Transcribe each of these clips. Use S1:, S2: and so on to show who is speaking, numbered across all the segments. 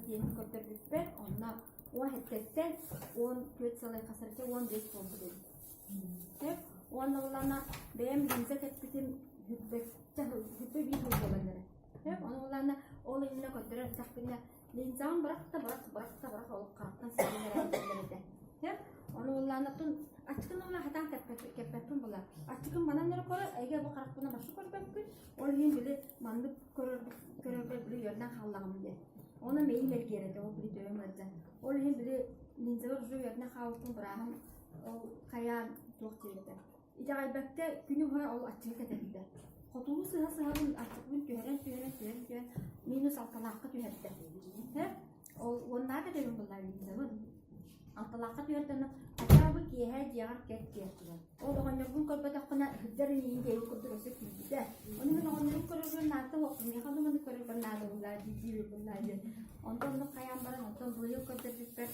S1: диэн көрдөрбүппэр, онно 17-ттэн 14 сылай хасарча 15 буолбут эбит. Сөп. Уонна булана бэйэм линза кэппитим сүүрбэччэ сыл, 21 сыл буолан эрэр. Сөп. Ону булана ол иннинэ көрдөрөр эрдэхпинэ линзаҕын бырах да бырах, бырах да бырах ол харахтан сылдьан эрэр этэ. Сөп. Ону буллаана тун аччыкын уонна хатаан кэппэппин була. Аччыкын манан эрэ көрөр, эйгэ бу харахпынан башы көрбөппүн. Ол иһин били маннык көрөрбөр били үөрдэн хааллаҕым диye. Оны мэйим эргиэр этэ, ол били төбөм ыалдьан. Ол иһин били линзабар уже үөрдэн хаалбыппын бырааһым ол хайаан туох диэбитэ. Итэҕэйбэккэ күнү быһа ол аччыгы кэтэрдэ. Хотулуу сыһа-сыһабын аччыкпын түһэрэн түһэрэн түһэрэн түһэн минус алталаахха түһэрдэ. Ол уоннаах этэбин буллаа линзабын. Алталаахха түһэрдэ хотя бы киэһэ дьиэҕэр кэт диэн. Ол оҕонньорбун көрбөтөхпүнэ сылдьар инигин диэбит курдук өссө киирбитэ. Ону мин оҕонньорум көрөрбөр наада суох, миэхэ да маны көрөрбөр наада буллаа дии диибин буллаа диэн. Онтон оннук хайаан баран онтон быйыл көрдөрбүппэр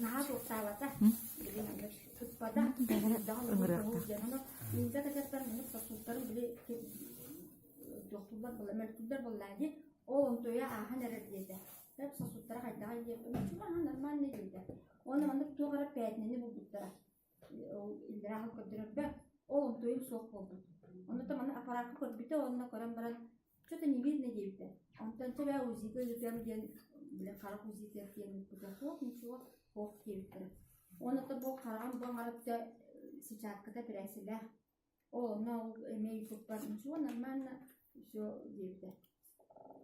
S1: наһаа суохтаабата. Билин оннук туппата. Даҕаны линза кэтэрбэр маннык сосудтарын били туохтууллар буолла, мөлтүүллэр буоллаа дии. Ол онтуйа ааһан эрэр диэтэ. Сөп сосудтара хайдаҕый диэбитим, чугаһа нормальный диэтэ. Уонна маннык туох эрэ пятнаны булбуттара. Ол иллэрээ сыл көрдөрөрбөр ол онтуйум суох буолбут. Онно маны аппараакка көрбүтэ уонна көрөн баран что-то не видно диэбитэ. Онтон чэ УЗИга ыытыам диэн били харах УЗИтыгар диэн ыыппыта суох ничего суох диэбиттэрэ. Уонна бу хараҕым бу аҥарыттан сетчатката эпэрээссийэлээх. Ол онно ол эмиэ ыыппыппар ничего нормально все диэбитэ.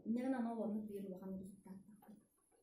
S1: Инньэ гынан ол оннук биир улахан результаттаах.